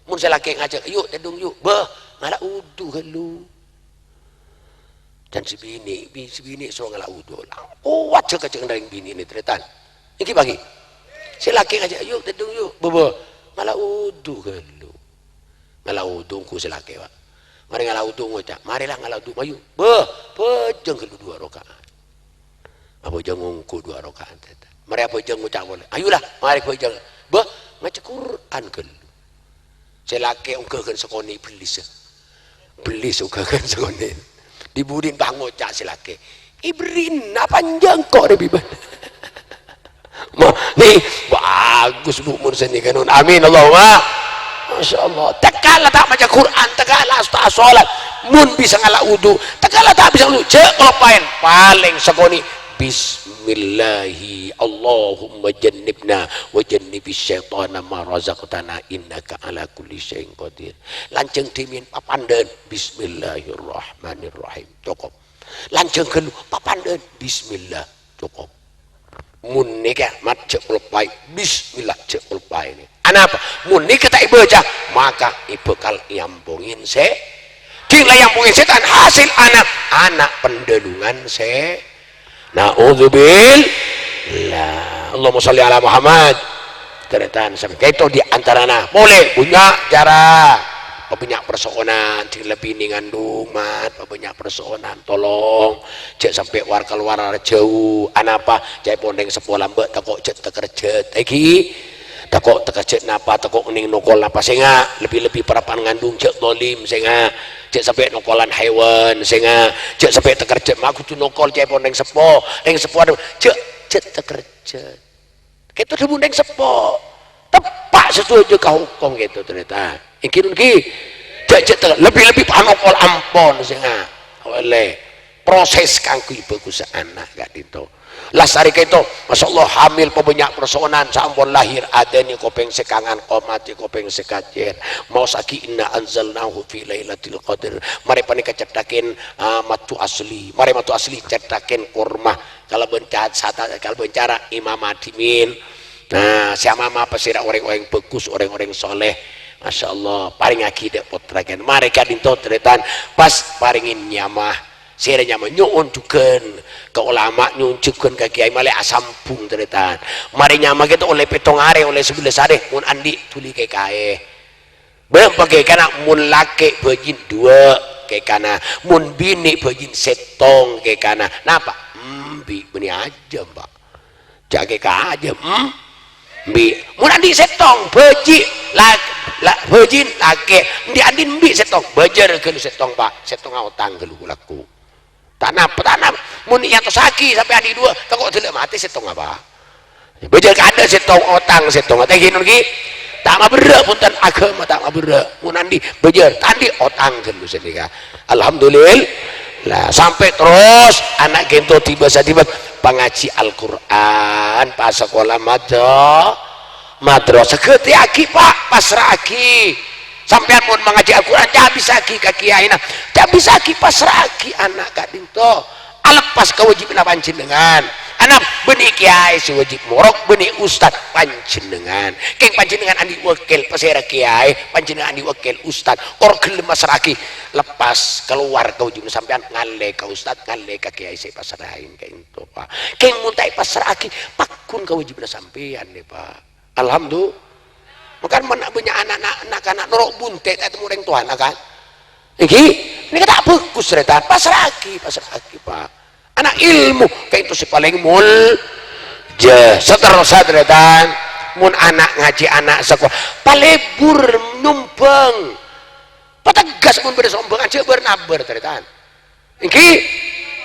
Mon sè lakè' ngajhâk, "Ayo, tèdung, yu." "Bâh, ngala' wudu ghâllu." Can sè binè', bi-, sè binè' soro ngala' wudu. Kowat jhâk-ajhâk rèng binè' nè, tarètan. Ènggi, Pak, ghi? Sè lakè' ngajhâk, "Ayo, tèdung, yu." "Bâh, bâh, ngala' wudu ghâllu." Ngala' wudu ongghu sè lakè', Pak. Marè ngala' wudu ngoca', "Marè la ngala' wudu, mayu." "Bâh, bhâjâng ghâllu duwâ' raka'at." Abhâjâng ongghu duwâ' raka'at, tarètan. Marè abhâjâng ngoca' polè, "Ayo la, marè bhâjâng." "Bâh, maca Qur'an ghâllu." Sè lakè' ongghâghân sakonè' bellissa. Bellissa ongghâghân sakonè'. Dhi-budhina pas ngoca' sè lakè', "Èberri'na panjhâng ko' rè bibân." Ma-, nè, bhâghus, Bu, mon sanèka, non. Amin, Allahumma. Masya Allah. Tèka la ta' maca Qur'an, tèka la ta' sholat. Mon bisa ngala' wudu, tèka la ta' bisa wudu. Jhâ' kaloppaèn. Palèng sakonè'. Bismillahi. Allahumma jannibna wa jannibis syaitana ma razaqtana innaka ala kulli syai'in qadir. Lanjhâng dhimèn papandhâ'ân. Bismillahirrahmanirrahim. Cokop. Lanjhâng ghâllu, papandhâ'ân, bismillah, cokop. Mon nèka, Mat, jhâ' kaloppaè, bismillah, jhâ' kaloppaè nè. Anapa? Mon nèka ta' èbâca, maka è bhâkal èampongè sè-, dhing la èampongè sètan, hasil ana', ana' pendhâlungan sè-, na'udzubillah. Allahumma sholli ala Muhammad. Tarètan sampè' kèto di antarana. Polè, bânnya' cara. Pabânnya' parso'onan, dhing la binè ngandung, Mat, pabânnya' parso'onan. Tolong, jhâ' sampè' war-kalowar jhâu. Anapa? Ca'èpon rèng seppo lambâ' tako' jhâ' takerjhât. Ènggi? Tako' takerjhât napa, tako' nèng nokol napa, sènga'. Lebbi-lebbi parappa'na ngandung, jhâ' dholim, sènga'. Jhâ' sampè' nokolan hèwan, sènga'. Jhâ' sampè' takerjhât, ma' kodhu nokol ca'èpon rèng seppo. Rèng seppo, adhu, jhâ', jhâ' takerjhât. Kèto dhâbuna rèng seppo. Teppa' sadhâjâ ka hokom kèto, tarètan. Ènggi, non, ènggi? Jhâ', jhâ' ta-, lebbi-lebbi panokol ampon, sènga'. Ollè. Proses kaangghuy bhâghussa ana' ka'dinto. Lastarè kèto, masyaallah, hamil pabânnya' parso'onan, saampon lahir, adhânè kopèng sè kangan, komatè kopèng sè kacèr. Maos aghi' inna anzalnahu fi lailatul qadr. Marè panèka cèthakèn, ah, madhu asli. Marè madhu asli cèthakèn korma. Kalabân ca-, sata-, kalabân cara imama dhimèn. Nah, sè amama pasèra orèng-orèng bhâghus, orèng-orèng sholeh. Masyaallah, parèngaghi dâ' pottra kèn. Marè ka'dinto tarètan, pas parèngè nyama. Sèra nyama nyo'on jhughân ka ulama, nyo'on jhughân ka kèyaè, malè asambhung tarètan. Marè nyama kèto ollè pèttong arè, ollè sabellâs arè, mon andi' dhuli kèkaè. Bâ-, bâ kèkana, mon lakè' bhâjin duwâ' kèkana, mon binè' bhâjin sèttong kèkana. Napa? Embi' bânnè ajâm, Pak. Jhâ' kèka ajâm, em-, embi'. Mon andi' sèttong, bhâji', la-, la-, bhâjin, lakè', andi', andi' embi' sèttong, bâjâr ghâllu sèttong, Pak. Sèttonga otang ghâllu lagghu'. Ta' napa, ta' napa. Mon èyatosaghi sampèyan è duwâ', tako' dâlâ matè sèttonga, Pak. Bâjâr kadâ' sèttong, otang sèttonga. Tènggi non ghi. Ta' maberrâ', bhunten, aghâma ta' maberrâ'. Mon andi' bâjâr, ta' andi' otang ghâllu sanèka. Alhamdulillah. Sampè' terros ana' ghento tiba sadibâ pangajhi Al-Qur'an, pasakola madra-, madrasah. Ghântèyaghi, Pak, pasra'aghi. Sampèyan mon mangajhi Al-Qur'an, cabisaghi ka kèyaèna. Cabisaghi, pasra'aghi ana' ka'dinto. Aleppas kawâjibhânna panjhennengngan. Ana' bânnè kèyaè sè wâjib morok, bânnè ustad panjhennengngan. Kèng panjhennengngan andi' wakil, pasèra kèyaè, panjhennengngan andi' wakil ustad. Kor ghellem masra'aghi, leppas, kalowar kawâjibhânna sampèyan, ngallè ka ustad, ngallè ka kèyaè sè pasra'aghi ka'dinto, Pak. Kèng mon ta' èpasra'aghi, pagghun kawâjibhânna sampèyan, nè, Pak. Alhamdulillah. Mangkana mon bânnya' ana', na-, na'-kana' noro' bunte' ta' ètemmo orèng towana, kan? Ènggi? Nèka ta' bhâghus, tarètan. Pasra'aghi, pasra'aghi, Pak. Ana' ilmu, ka'dinto sè palèng mol-, jâ. Saterrossa, tarètan. Mon ana' ngajhi, ana' sakola, palebur nyombhâng. Pategas mon bâdâ sombhângan, jhâ' bâr-nabâr, tarètan. Ènggi?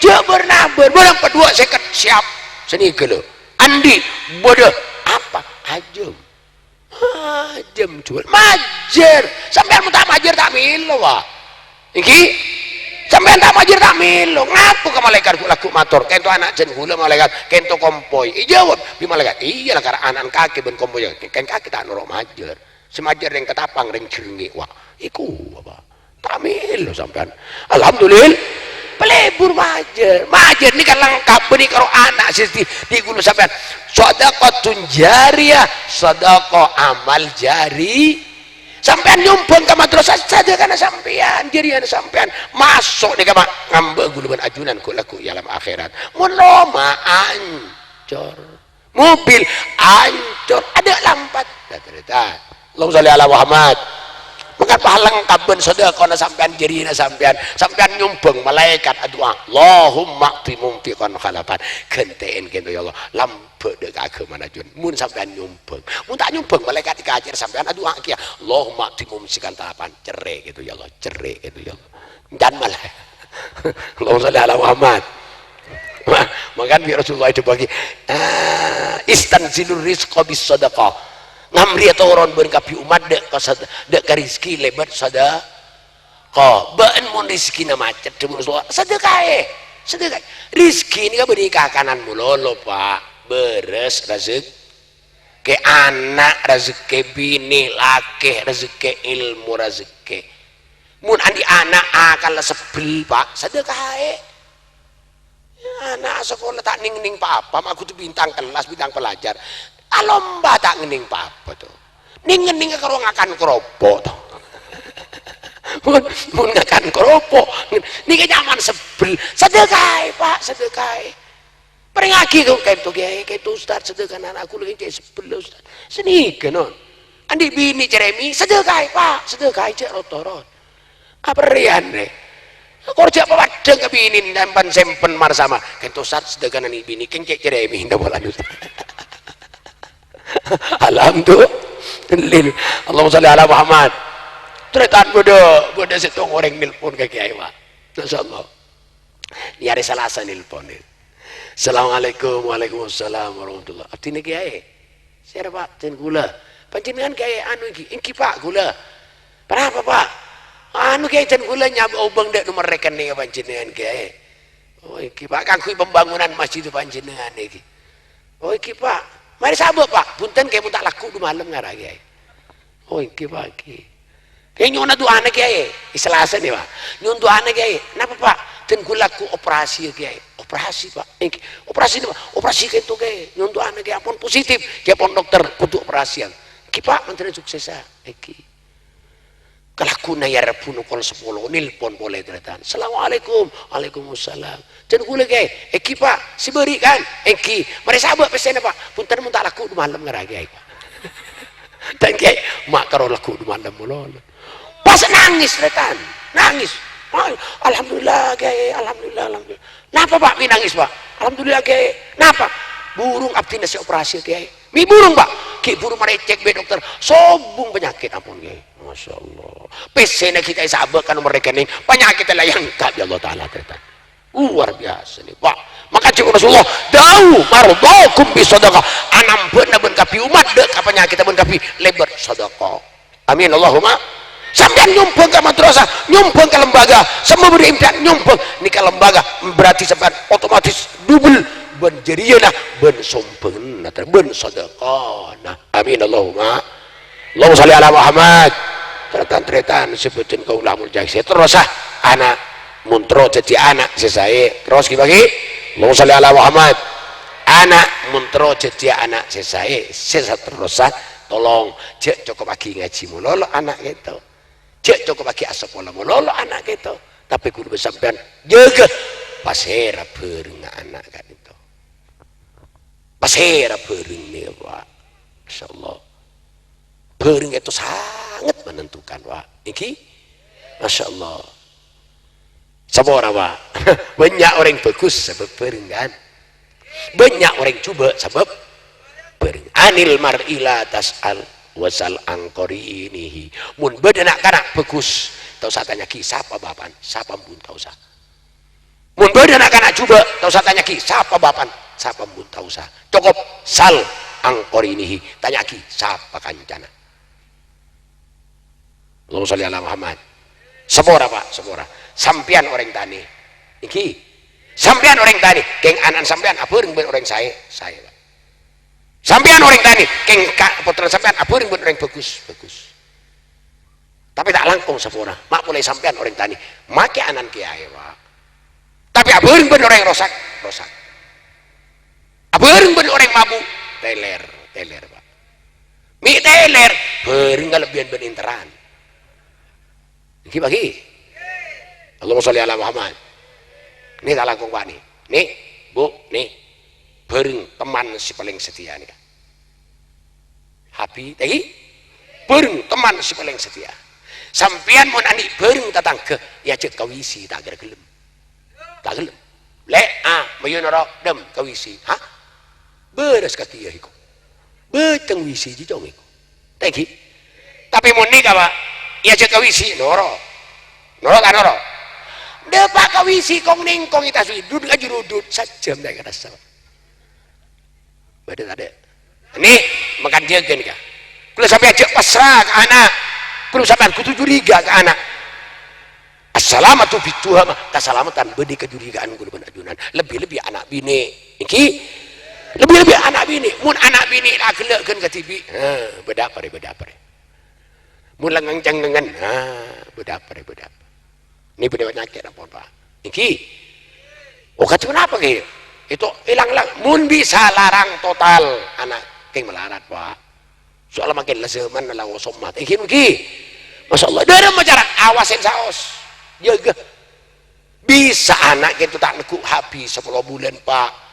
Jhâ' bâr-nabâr, bârâng paduwâ' sèket siap. Sanèka lho. Andi' bâdâ apa? Ajâm. Ajâm juwâl. Majâr. Sampèyan mon ta' majâr, ta' mèlo, Pak. Ènggi? Sampèyan ta' majâr, ta' mèlo. Ngapo ka malaèkat ghu-, lagghu' mator, "Ka'dinto ana' jhân ghulâ, malaèkat, ka'dinto kompoy." Èjâwâb bi' malaèkat, "Iyâ la, karana ana'na kakè bân kompoy, ka'dinto kakè ta' noro' majâr." Sè majâr rèng katapang, rèng jhârngè', wa. Iku apa? Ta' mèlo sampèyan. Alhamdulillah. Palebur majâr. Majâr nèka lengkap bânnè karo ana' sè di, di ghulâ sampèyan. Shadaqatun jariyah, sadhâka amal jari. Sampèyan nyombhâng ka madrasah, sadhâkana sampèyan, jariyana sampèyan. Maso' nèka, Pak, ngambâ' ghulâ bân ajunan ghu-, lagghu' è alam akhèrat. Mon loma, ancor. Mobil ancor, adâ' lampat. Nah, tarètan. Allahumma shalli ala Muhammad. Mangkana pas lengkap bân sadhâkana sampèyan, jariyana sampèyan. Sampèyan nyombhâng, malaèkat adu'a, "Allahumma a'ti munfiqan khalafan." Ghântè'è ka'dinto, ya Allah. Lambâ' dâ' ka aghâmana, Jun. Mon sampèyan nyombhâng. Mon ta' nyombhâng, malaèkat èkacèr sampèyan adu'a kèya, "Allahumma a'ti mumsikan talafan." Cerrè' ka'dinto, ya Allah. Cerrè' ka'dinto, ya Allah. Can malah. Allahumma shalli ala Muhammad. Ma-, mangkana bi' Rasulullah èdhâbuwâghi, ah, "Istanzilur rizqa bis sadaqah." Ngamriyâ toron bân kabbhi ommat dâ' ka sad-, dâ' ka rizki lèbât sadaqah. Bâ'na mon rizkina macet, dhâbuna Rasulullah, sadhâkaè. Sadhâkaè. Rizki nèka bânnè kakanan malolo, Pak. Bârâs, rajek-, Kè ana' rajhekkè, binè lakè rajhekkè, ilmu rajhekkè. Mon andi' ana' akalla sebbhel, Pak, sadhâkaè. Ana' asakola ta' neng-enneng pa-apa, ma' kodhu bintang kellas, bintang pelajar. Alomba ta' ngenneng pa-apa, to. Neng-ennengnga karo ngakan kropo', to. Mon, mon ngakan kropo', nèka nyaman sebbhel. Sadhâkaè, Pak, sadhâkaè. Parèngaghi ka ka'dinto, Kèyaè, ka'dinto Ustad, sadhâkana ana' kaulâ kèng cè' sebbhel, Ustad. Sanèka, non. Andi' binè cerrèmè, sadhâkaè, Pak, sadhâkaè, jhâ' ro-toro. Aperrèyan, rè. Kor jhâ' papaddhâng ka binèna, empan sempen marsama. Ka'dinto Ustad, sadhâkana andi' binè, kèng cè' cerrèmè, ndak pola, Ustad. Alhamdulillah. Allahumma shalli ala Muhammad. Tarètan bâdâ, bâdâ sèttong orèng nelpon ka Kèyaè, Pak. Masyaallah. Nèka arè Salasa nelpon, ya. "Assalamualaikum." "Waalaikumsalam warahmatullah." "Abdhina Kèyaè." "Sèra, Pak?" "Dân kaulâ." "Panjhennengngan Kèyaè anu ènggi?" "Ènggi, Pak, kaulâ." "Ponapa, Pak?" "Anu, Kèyaè, dân kaulâ nyab-, obâng dâ' nomer rekening panjhennengngan, Kèyaè." "Oh, ènggi, Pak, kaangghuy pembangunan masjid panjhennengngan ènggi." "Oh, ènggi, Pak." "Marè sabâ', Pak." "Bhunten, Kèyaè, mon ta' lagghu' du malem ngara, Kèyaè." "Oh, ènggi, Pak, ènggi." "Kèyaè, nyo'ona du'ana, Kèyaè." È Salasa nèka, Pak. "Nyo'on du'ana, Kèyaè." "Napa, Pak?" "Dân kaulâ lagghu' operasi, ya, Kèyaè." "Operasi, Pak?" "Ènggi." "Operasi napa?" "Operasi ka'dinto, Kèyaè." "Nyo'on du'ana, Kèyaè. Ampon positif. Kèyaè, ampon dokter, kodhu operasian." "Ènggi, Pak, mandhâr suksessa." "Ènggi." Kalagghuna, ya, Rebbuna kol sapolo, nelpon polè, tarètan. "Assalamualaikum." "Waalaikumsalam." "Dân kaulâ, Kèyaè." "Ènggi, Pak. Sè bâri', kan?" "Ènggi." "Marè sabâ' pèssèna, Pak." "Bhunten, mon ta' lagghu' du malem ngara, Kèyaè." Dân Kèyaè, ma' karo lagghu' du malem malolo. Pas nangès, tarètan. Nangès. "Alhamdulillah, Kèyaè. Alhamdulillah, alhamdulillah." "Napa, Pak, mè' nangès, Pak?" "Alhamdulillah, Kèyaè." "Napa?" "Burung abdhina sè operasi, Kèyaè." "Mè' burung, Pak?" "Ghi' buru marè ècèk bi' dokter. Sobung panyakèt, ampon, Kèyaè." Masyaallah. Pèssèna ghi' ta' èsabâ' ka nomer rekening, panyakèdda la èangka' bi' Allah Ta'ala, tarètan. Luar biasa nih, Pak. Maka cek Rasulullah, "Da'u mardhakum bis shadaqah." Anambhâ'âna bân kabbhi ommat, dâ' ka panyakèdhâ bân kabbhi lèbât sadhâka. Amin, Allahumma. Sampèyan nyombhâng ka madrasah, nyombhâng ka lembaga, semma bâdâ impian nyombhâng nèka lembaga, berarti sampèyan otomatis double bân jârèyâna, bân sombhânganna, bân sadhâkana. Amin, Allahumma. Allahumma shalli ala Muhammad. Tarètan-tarètan sè bhâdhân kaulâ molja, sè terrosa ana', mon terro dhâddhi ana' sè saè. Terros ghi, bâgi. Allahumma shalli ala Muhammad. Ana', mon terro dhâddhi ana' sè saè, sè saterrosa, tolong, jhâ' cokop aghi ngajhi malolo ana' kèto. Jhâ' cokop aghi asapola malolo ana' kèto. Tapè kaulâ bân sampèyan jâgâ pasèra bhârengnga ana' ka'dinto. Pasèra bhârengnga, Pak. Masya Allah. Bhâreng itu sangat menentukan, Pak. Ènggi? Masya Allah. Sapora, Pak. Bânnya' orèng bhâghus sabâb bhâreng, kan? Bânnya' orèng jhubâ' sabâb bhâreng. "Anil mar'i la tas'al, wasal an qarinihi." Mon bâdâ na'-kana' bhâghus, ta' osa tanya'aghi sapa bapa'na, sapa embu'na, ta' osa. Mon bâdâ na'-kana' jhubâ', ta' osa tanya'aghi sapa bapa'na, sapa embu'na, ta' osa. Cokop sal an qarinihi, tanya'aghi sapa kancana. Allahumma shalli ala Muhammad. Sapora, Pak, sapora. Sampèyan orèng tanè. Ènggi. Sampèyan orèng tanè. Kèng ana'na sampèyan abhâreng bân orèng saè, saè, Pak. Sampèyan orèng tanè. Kèng ka-, pottrana sampèyan abhâreng bân orèng bhâghus, bhâghus. Tapè ta' langkong sapora. Ma' polè sampèyan orèng tanè. Makè ana'na kèyaè, Pak. Tapè abhâreng bân orèng rosak, rosak. Abhâreng bân orèng mabu', tèlèr, tèlèr, Pak. Mè' tèlèr, bhâreng kalebbiyân bân ènterran. Ènggi, bâgi. Allahumma shalli ala Muhammad. Nè, ta' langkong, Pak, nè. Nè, Bu, nè. Bhâreng teman sè palèng setia nèka. Habi, ta' ènggi? Bhâreng teman sè palèng setia. Sampèyan mon andi' bhâreng tatangghâ, èajhâk ka W C, ta' kèra ghellem. Ta' ghellem. Lè', ah, mayu noro', dhâm, ka W C. Hah? Bârâs kadiya èko. Bâceng W C jiyâ cong èko. Ta' ènggi? Tapè mon nèka, Pak, èajhâk ka W C, noro'. Noro' ta' noro'? Dâpa' ka W C kong-nèngkong ètasuwi, duduk ajurudut, sajjhâm ta' èkarassa, Pak. Bâdâ tadâ'? Nè, makan jâgâ nèka. Kaulâ sampèyan jhâ' pasra ka ana'. Kaulâ sampèyan kodhu curiga ka ana'. As-salamatu bit-tuham, kasalameddhân bâdâ è kacurigaan kaulâ bân ajunan. Lebbi-lebbi ana' binè'. Ènggi? Lebbi-lebbi ana' binè'. Mon ana' binè' la aghellâ'âghân kadhibi'. Ha, bâdâ apa rè, bâdâ apa rè? Mon la ngèng-cèngèngan, ha, bâdâ apa rè, bâdâ apa? Nè bâdâ panyakèt ampon, Pak. Ènggi? Oh, kacau kenapa, Ki? Itu hilang-hilang. Mon bisa larang total, ana' kèng malarat, Pak. Soalnya makin la zaman la osommat. Ènggi, ènggi. Masya Allah. Dârâmma cara, awasèn saos. Jâgâ. Bisa ana' kènto ta' neggu' habi sapolo bulân, Pak.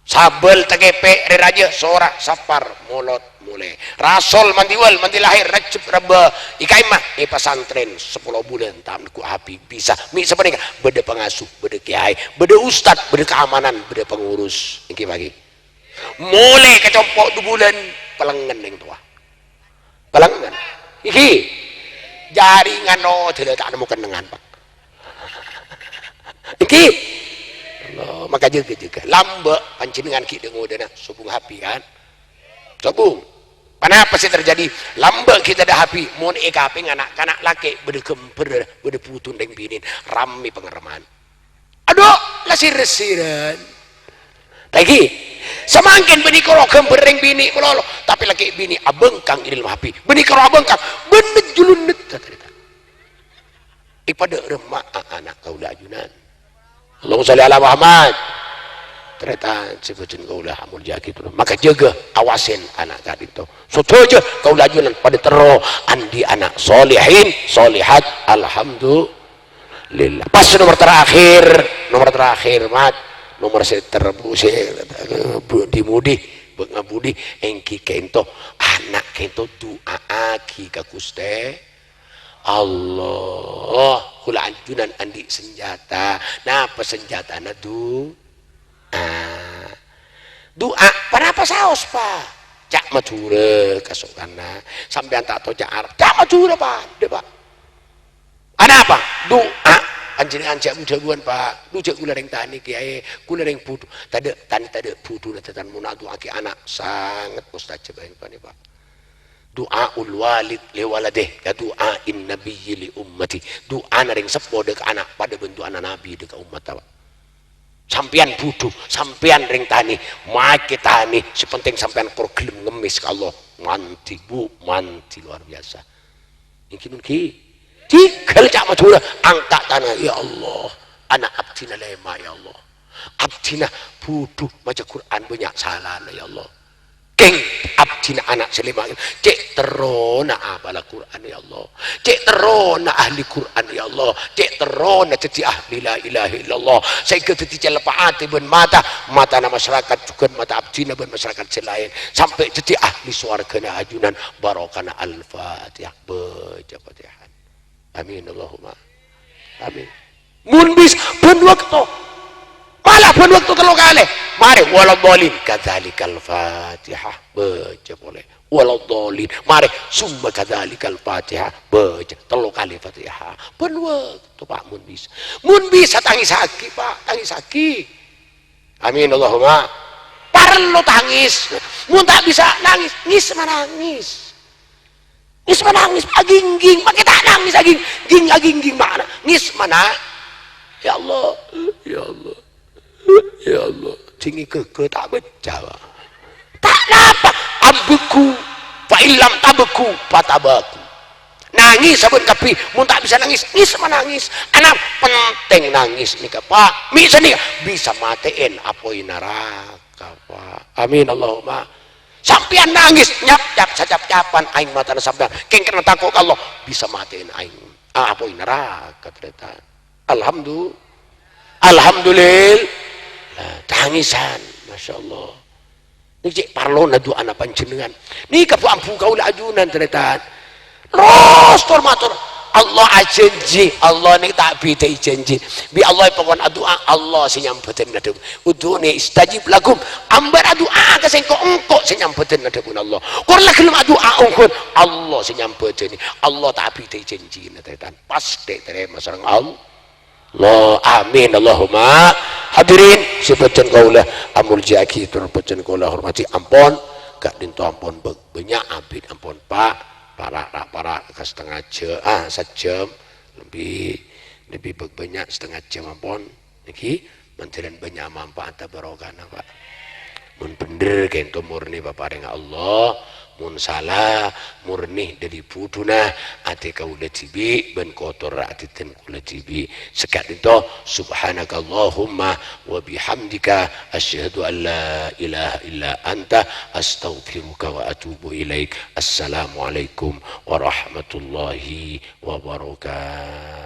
Sabâl takèpè' rè rajâ, sora, sapar, molot, molè. Rasol, mandi wal, mandi lahir, Rajab, Rabbâ, èkaèma, è pasantrèn, sapolo bulân, ta' neggu' habi, bisa. Mè' sapanèka, bâdâ pangasuh, bâdâ kèyaè, bâdâ ustad, bâdâ keamanan, bâdâ pengurus. Ènggi, bâgi. Molè ka compo' du bulân, palengngen nèng towa. Palengngen. Ènggi. Jaringan odâ la ta' nemmo kennengngan, Pak. Ènggi. Allah, maka jâgâ-jâgâ. Lambâ' panjhennengngan ghi' dâ-ngodâna sobung habi, kan? Sobung. Ponapa sè terjadi? Lambâ' ghi' tadâ' habi, mon è kapèng na'-kana' lakè' bâdâ ghâmbhâr, bâdâ bhudhun rèng binè', rammè pangarèman. Adhu, la sir-sèran. Ta' ènggi, samangkèn bânnè karo ghâmbhâr rèng binè' malolo, tapè lakè' binè' abhângkang è dâlem habi. Bânnè karo abhângkang, bânnè julunnet, tarètan. Èpadâ' remma'a ana' kaulâ ajunan. Allahumma shalli ala Muhammad. Tarètan sè bhâdhân kaulâ amoljâ'âghi, maka jâgâ, awasèn ana' ka'dinto. Sadhâjâ kaulâ ajunan padâ terro andi' ana' solihin, solihat. Alhamdulillah. Lillah. Pas nomor terakhir, nomor terakhir, Mat. Nomor sè terbu-, sè, eh, bu-, di-mudi, bu-, ngabudi, ènggi ka'dinto, ana' ka'dinto du'a'aghi ka Ghustè Allah. Kaulâ ajunan andi' sanjhâta. Napa sanjhâtana? Du'a. Du'a. Ponapa saos, Pak? Ca' Madhurâ kasokanna. Sampèyan ta' tao ca' Arab. Ca' Madhurâ padâ, Pak. Anapa? Du'a. Panjhennengngan jhâ' bu-dhâbuwân, Pak. Lu jhâ' ghulâ rèng tanè, Kèyaè, ghulâ rèng budhu. Tadâ', tanè tadâ' budhuna, dhâddhi mon adu'aaghi ana', sanget, Ustaz, jhâ' bâ'en, Pak. Du'aul walid li waladih, ka du'ain nabiyyi li ummati. Du'ana rèng seppo dâ' ka ana' padâ bân du'ana Nabi dâ' ka ommatta, Pak. Sampèyan budhu, sampèyan rèng tanè, makè tanè, sè pentèng sampèyan kor ghellem ngemmès ka Allah. Mandhi, Bu, mandhi luar biasa. Èngghi mon ghi. Dhigghâl ca' Madhurâ, angka' tana, "Ya Allah, ana' abdhina lèma', ya Allah. Abdhina budhu maca Qur'an bânnya' salana, ya Allah. Kèng abdhina ana' sè lèma', cè' terrona apala Qur'an, ya Allah. Cè' terrona ahli Qur'an, ya Allah. Cè' terrona dhâddhi ahli la ilaha illallah. Saèngghâ dhâddhi cella' atè bân mata, matana masyarakat jhughân mata abdhina bân masyarakat sè laèn. Sampè' dhâddhi ahli sowarghâna ajunan barokana Al-Fatihah." Baca Fatihah. Amin, Allahumma amin. Mon bisa, bân bâkto. Malah bân bâkto tello kalè. Marè, "Waladhdhallin." Kadzalikal Fatihah. Baca polè. "Waladhdhallin." Marè, "Summa kadzalikal Fatihah." Baca tello kalè Fatihah. Bân bâkto, Pak, mon bisa. Mon bisa, tangèsaghi, Pak. Tangèsaghi. Amin, Allahumma. Parlo tangès. Mon ta' bisa nangès, ngèsma nangès. Ngèsma nangès, agingging, makè ta' nangès, agingging, agingging ma'na. Ngèsma na-, "Ya Allah, ya Allah, ya Allah." Sèngghâ ghâghâ ta' bâca, Pak. Ta' napa, abku, fa illam tabku, fatabaku. Nangès sabbhân kabbhi, mon ta' bisa nangès, ngèsma nangès. Ana' pentèng nangès nèka, Pak. Mè' sanèka bisa matè'èn apoy naraka, Pak. Amin, Allahumma. Sampèyan nangès, nyapcap sacapcapan aèng matana sampèyan. Kèng karna tako' ka Allah, bisa matè'èn aèng. Ah, apoy naraka, tarètan. Alhamdu-, Alhamdulillah. Tangèsan, Masya Allah. Nèka cè' parlona du'ana panjhennengngan. Nèka bu-ambu kaulâ ajunan, tarètan. Terros tor-mator. Allah ajhânjhi, Allah nèka ta' bhidhâi jhânjhi. Bi' Allah èpakon adu'a, Allah sè nyambhâdhâna dhâbuna, "Ud'uni astajib lakum." Ambâ' adu'a ka sèngko', engko' sè nyambhâdhâna dhâbuna Allah. Kor la ghellem adu'a ongghuwân, Allah sè nyambhâdhâni. Allah ta' bhidhâi jhânjhina, tarètan. Pastè tarèma sareng Allah. Allah, amin, Allahumma. Hadirin, sè bâdhân kaulâ amoljâ'aghi, tor bâdhân kaulâ hormadhi, ampon, ka'dinto ampon bâ-, bânnya' abit, ampon, Pak. Para', ra-, para' ka satengnga jâ-, ah, sajjhâm lebbi, lebbi bâ-, bânnya' satengnga jâm, ampon. Nèka, mandhârân bânnya' manfaatta barokana, Pak. Mon bhendher, ka'dinto morni paparèngnga Allah. Mon sala, morni dhâri budhuna, atè kaulâ dhibi' bân kotor adhâddhiyân kaulâ dhibi'. Saka'dinto, subhanakallahumma wa bihamdika, asyhadu an la ilaha illa anta, astaghfiruka wa atubu ilaik. Assalamualaikum warahmatullahi wabarakatuh.